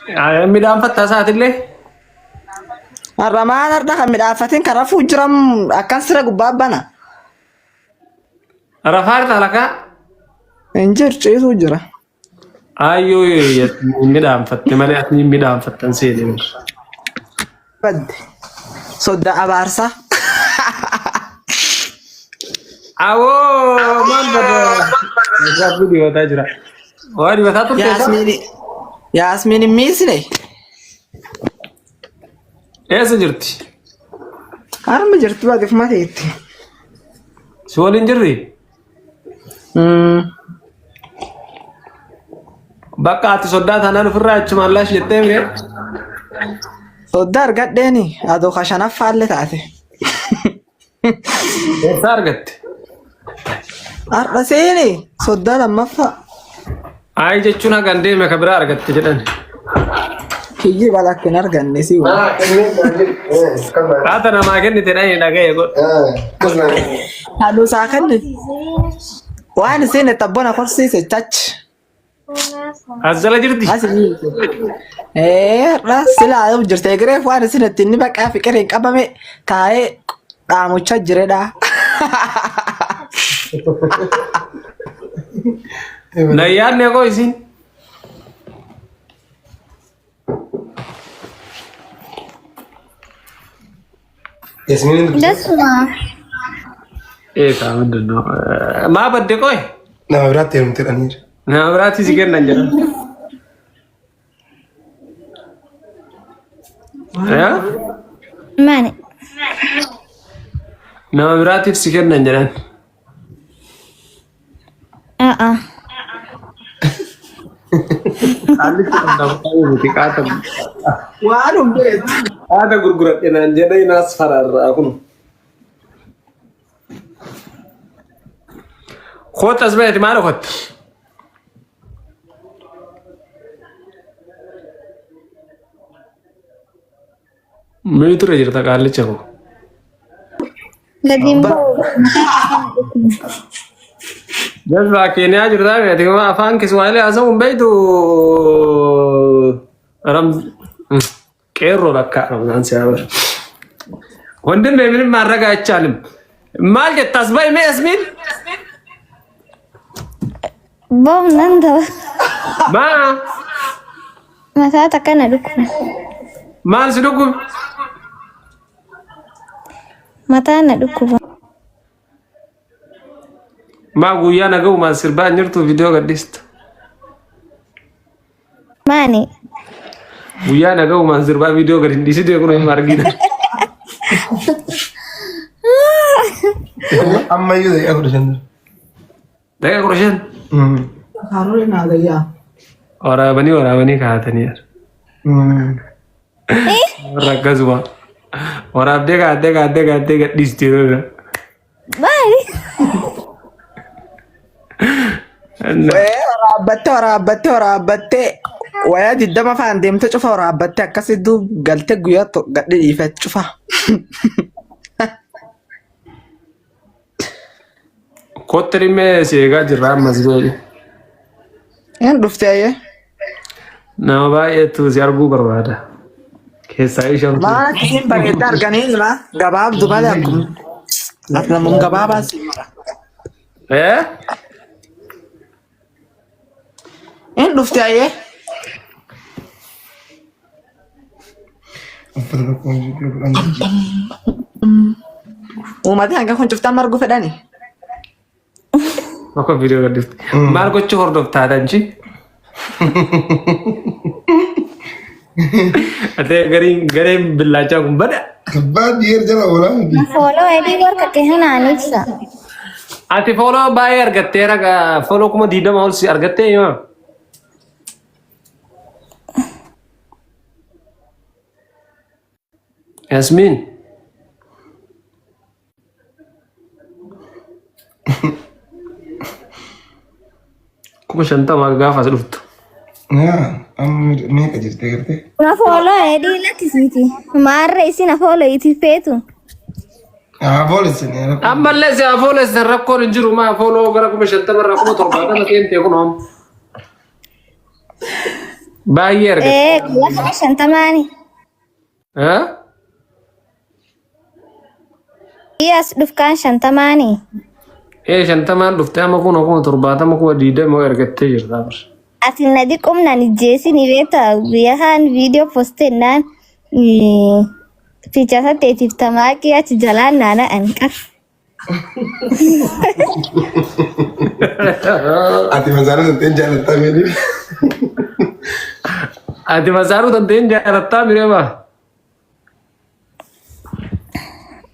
Midhaanfatta isaatillee. Har'a maal har'a kan midhaanfatin kan rafuu jiram akkan sira gubbaa bana. Rafaa irra lakaa. Hin jiru ciisuu jira. Ayyoo hin midhaanfatte malee ati hin midhaanfattan seene. Badde. Sodda abaarsaa. Awoo maal bada. Rabbi dibataa jira. Waa dibataa turte isaa? Yaasmiin Yaasmiin hin miisne. Eessa jirti? Harma jirti baate ofuma teetti. Si waliin jirri? Bakka ati soddaa taanaan ofirraa achumaan laash jettee miree? Soddaa argadheeni adoo ka shanaffaallee taate. Eessaa argatte? Har'a seeni soddaa lammaffaa. Ayi jechuun hagan deeme ka biraa argatte jedhan. Kiyyi bala akka hin arganne si waan. Haata namaa kennite dhani dhaga'e godhu. Haluusaa kenni. Waan isiin itti abbona korsiise chachi. As jala jirti. As hiike. Ee har'a silaa yoo jirte egereef waan isin itti inni baqaa fiqiriin qabame taa'ee dhaamucha jiredha. Na yaadne koo isin. Yasmiin dubbisa. Dasuma. Ee kaa ምንድን ነው? Maa badde qoy? Nama biraatti heerumte dhaniira. Nama biraatti si kennan jedhan. Yaa? Maani. Nama biraatiif si kennan jedhan. A'a. Qaallichi kun nama baay'ee miti qaata Waan beektu. qaata gurguradhe naan jedhee naas fararraa kun. Kootu as baheeti maal ofatta? Mii ture jirta qaallicha koo. Gadi hin ba'u. Jazbaa Keeniyaa jirtaa ati afaan Kiswaahilii haasa'uu hin beektu. Ram qeerroo lakka Ramzaan si haa baru. ወንድሜ ምንም ማድረግ አይቻልም። maal jetta as bahi mee Yasmiin? Ba'u nan ta'a. Maa Mataa takka na dhukkuba. maal si dhukkube? Mataa na dhukkuba. Maa guyyaa naga'umaan sirbaa hin jirtu viidiyoo gadhiistu. Maani? Guyyaa naga'umaan sirbaa viidiyoo gad hin dhiisite kun hin argina. Ammayyuu daqiiqaa 15 dura. Daqiiqaa 15. Karoora naa gayyaa. Waraabanii waraabanii kaa'atanii. Warra akkasuma. Waraabdee kaa'attee kaa'attee kaa'attee gadhiisti yeroo irra. Maali? Ee waraabbattee waraabbattee waraabbattee wayaa 20 faan deemte cufa waraabbattee akkasii duub galtee guyyaa gadhi dhiifet cufa. Kottu dhimmee si eegaa jirra ammas beeku. Een dhuftee ayyee. Nama baay'eetu si arguu barbaada. Keessaa ishamtu. Maal akkasiin bareedda arganii jira gabaabdu malee akkuma. Ati namum gabaabaa si mara. Eh? Een dhuftee ayyee. Uffata tokko hojii godhan. Uummati hanga kun cuftaan marguu fedhani. Tokko viidiyoo gadhiifte. Maal gochuu hordoftaa tanchi? Atee gariin gareen billaachaa kun bada. Kabbaa dhiyeer jala oolaa miti. Fooloo edii warqa kehanaan ibsa. Ati fooloo baay'ee argattee raga fooloo 20,000 ol si argattee himaa. Yasmiin. 50,000 gaafa as dhuftu. Yaa amma meeqa jirti agartee? Na fooloo edii lakkisiiti. Maarra isin afooloo iti feetu. Haa foolessan yaa rakkoo. Ammallee si haa foolessan rakkoon hin jiru maa fooloo gara 50,000 irraa 70,000 seentee kun hoom. Baay'ee argatte. Ee guyyaa kana shantamaani. Eh? Guyyaa as dhufkaan shantamaani. Ee shantamaan dhuftee amma kun 70,000 20,000 argattee jirta. Ati na diqumnaan ijjeesini beektaa guyyaa kaan viidiyoo postennaan fiicha saddeetiif tamaaqii achi jalaan naana'an qaba. Ati masaara santeen jaalattaa meedhi. Ati masaaruu tanteen jaalattaa mireema.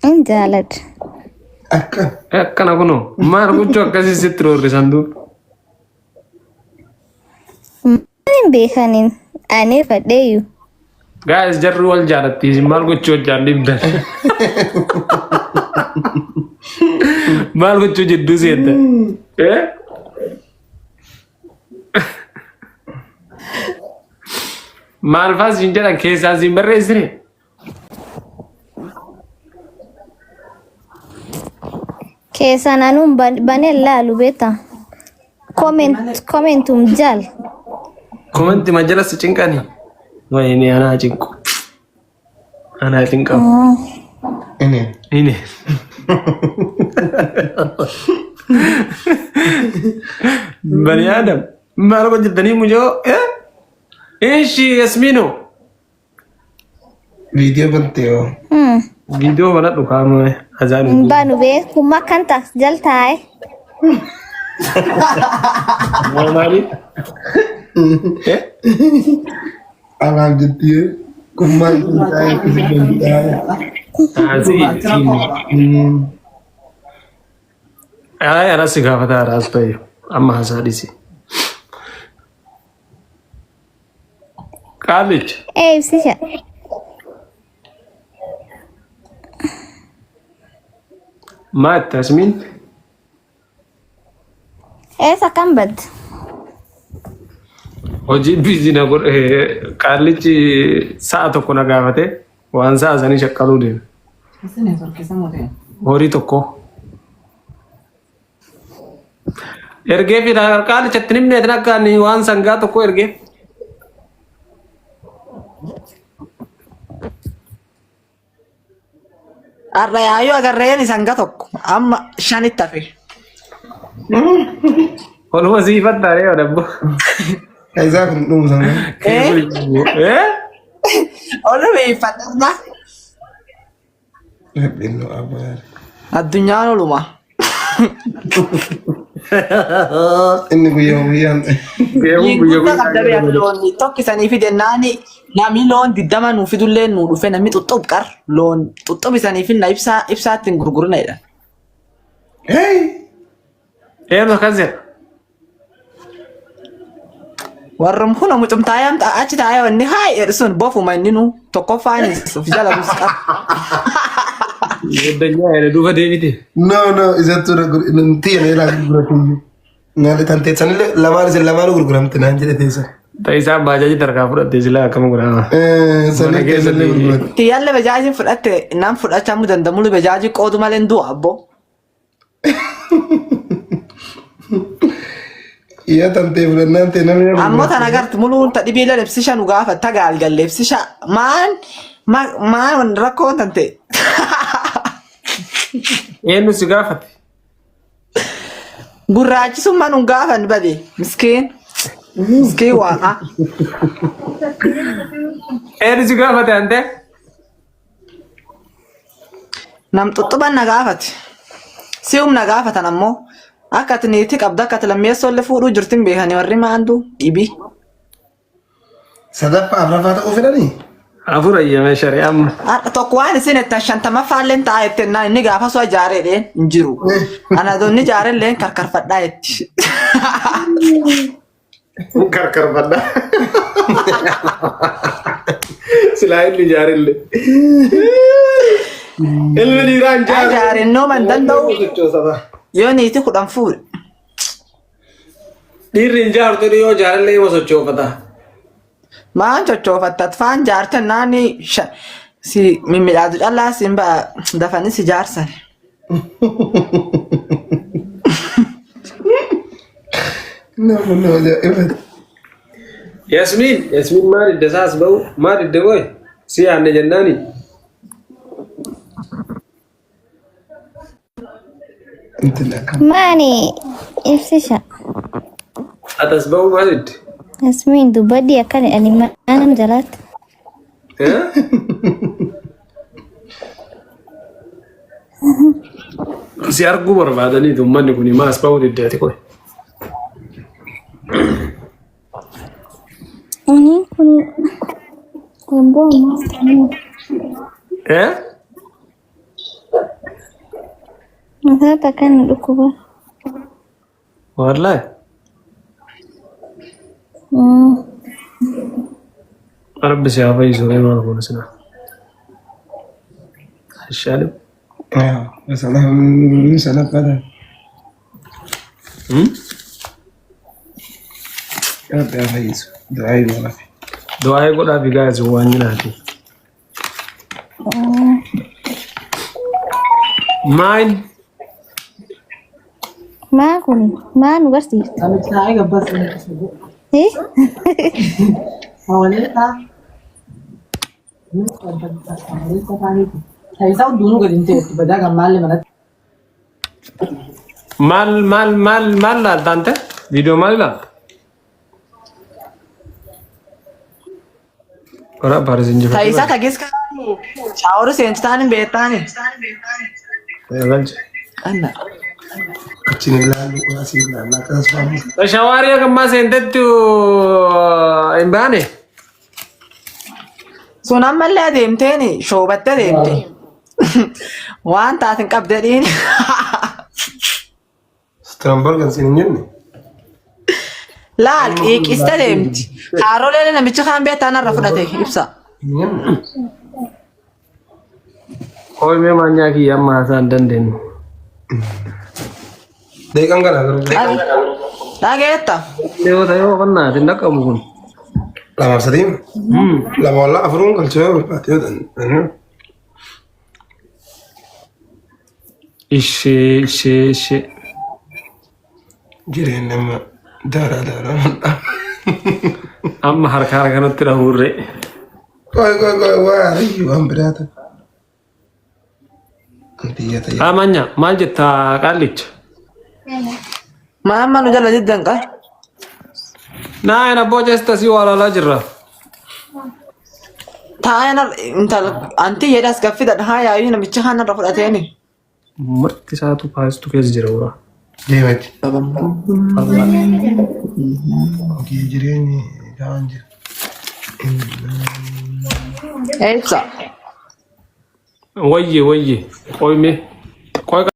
In jaaladha. Akka. Akkana kunoo maal gochuu akkasii sitti roorrisan duuba. Maal hin beekaniin ani fadheeyyu. Guys jarri wal jaalatti isin maal gochuu hojjaan dhibdan. Maal gochuu jidduu seenta. Eh? Maal faa siin jedhan keessaan siin barreessine? Keessaan anuun banee laalu beektaa. Comment commentum jaal. Komanti ma jala si cinqani. Wayini anaa cinqu. Anaa cinqamu. Inni. Ini. Bani Adam. Maal hojjettanii mucoo? Eh? Ishi Yasmiino. Viidiyoo bantee hoo. Viidiyoo banadhu kaama azaan Hin banu beeku makkan taas jal taa'e. Maali? Eh? Anaaf jettee kun maal kun taa'ee akkasii danda'aa. Asii. Ay, anas si gaafata araas ta'e amma haasaa dhiisi. Qaalicha. Ee ibsisha. Maa itti asmiin? Eessa akkam badde? Hojii biizii na godhe qaallichi sa'a tokko na gaafate waan sa'a sanii shaqqaluu deeme. Horii tokko. Ergee fi qaalichatti nimneetin akka ani waan sangaa tokko ergee. Har'a yaayyuu agarreen sanga tokko amma shanitti hafe. Oluma siifadhaa ree odabbo. Isaa kun dhumu sana. Eh? Eh? Oluma iffadha. Rabbiin nu abaare. Addunyaan oluma. Inni guyyaa guyyaan. Deemuu guyya Guddaa qabda guyyaa. beeku loon tokkisanii fidennaani namni loon diddama nuu fidullee nuu dhufe namni xuxxub qar loon xuxxubisanii finna ibsaa ibsaatti hin gurgurina jedhan. Hey! Eenyu akkas jedha? Warrum kun mucum taayam achi taa'ee wanni haa jedhu sun bofuma inni nu tokkoffaan of jala bus qaba. Gaddanyaa jedhe duuba deebite. No, no, isattu tiyya na ilaa gurguratu. Nyaata tan teessanillee lamaan isin lamaanuu gurguramte naan jedhe teessan. Ta'isaa baajaajii tarkaa fudhatte silaa akkama godhama. Sanni Mana keessa teessanillee gurguratu. Tiyyaallee bajaajii fudhatte nam fudhachaa dandamulu bajaajii qoodu malee hin du'a abbo. Iyya tan ta'e fudhannaan ta'e namni na Ammoo gurguratu. tan agartu muluun ta dhibiilee lebsisha nu gaafa ta gaalgal lebsisha maan maan rakkoon tan ta'e. Eenyu si gaafate? Gurraachisummaa nu gaafan bade miskiin miskiin waaqa. Eenyu si gaafate ante? Nam xuxxuban na gaafate. Si'um na gaafatan ammoo akka ati niitii qabdu akka ati lammeessoo illee fuudhuu jirtin beekanii warri maandu dhibii. Sadaffaa afuraffaa ta'uu fedhanii? Afur ayyame shari'aan. Har'a tokko waan isin ittan shantamaffaallee ta'a jettee naan inni gaafa soo ijaareedheen hin jiru. Ana inni ijaarellee karkarfadhaa jetti. Karkarfadha. Silaa inni ijaarillee. Ilmi dhiiraa hin jaaru. Ijaarennoo man danda'u yoo niitii kudhan fuudhe. Dhiirri hin jaartu yoo ijaarillee ima sochoofata. Maan coccoofatta faan jaartan naani si mimmiidhaatu callaa siin ba'a dafanii si jaarsan. Nama nama ajaa'ibati. Yasmiin Yasmiin maal idda isaas ba'u maal idda booy si yaanne jennaani. Intalli akkam. Maani ibsisha. Atas ba'u maal idde? Yasmiin dubbadhi akkana ani maanam jalaatti. Si arguu barbaadaniitu uummanni kun maas ba'uu diddeeti qoy. Ani kun wamboo ammaa Eh? Mataa takka na dhukkuba. Wallahi. Rabbi si haa fayyisu mee maal goona sinaa. Ishaalim. Salaphaadha. Rabbi haa fayyisu. Du'aa godhaaf. Du'aa godhaaf guys waan jiraati. Mine. Maa kun maa nu barsiifta? Eh? Maal maal maal maal laalta ante? Viidiyoo maal ilaalta? Wara Paaris injifate. Taayisaa tagees shaawori seensitaan hin beektaani. Galche. Anna. Achiin ilaalu asii ilaalla akkasumas. Shawaarii agammaa seentettu hin baane. Sun ammallee adeemteeni shoobattee adeemte. Waan taatin qabde dhiin. Stromberg siin hin jenne. Laal xiiqiste deemti. Haaroleen namichi kaan beektaan irra fudhate ibsa. Hin jenne. Qoomee maanyaa kiyya amma haasaa hin dandeenyu. Deeqan kana garuu. Dhageetta. Dhiyoota yoo qonnaa hin dhaqqabu kun. Lamaaf sadii. Lama wallaa afuruun galchee yoo barbaade yoo ta'an. Ishee ishee ishee. Jireenya nama daaraa daaraa mul'ata. Amma harka harka nutti dhahuurre. Qoy qoy qoy waa ariyyuu waan biraa ta'e. Biyya ta'e. Amanya maal jetta qaallicha? Maamma nu jala diddan qaa. Naa abboo ceesta si walaalaa jirra. Taa'ee intala anti jedhas gaffidha haa yaayuu namichi kaan irra fudhateeni. Marti isaatu paastu keessa jira wuraa. Deemati. Hojii jireenyi gahaan jira. Ibsa. Wayye wayye qoyme.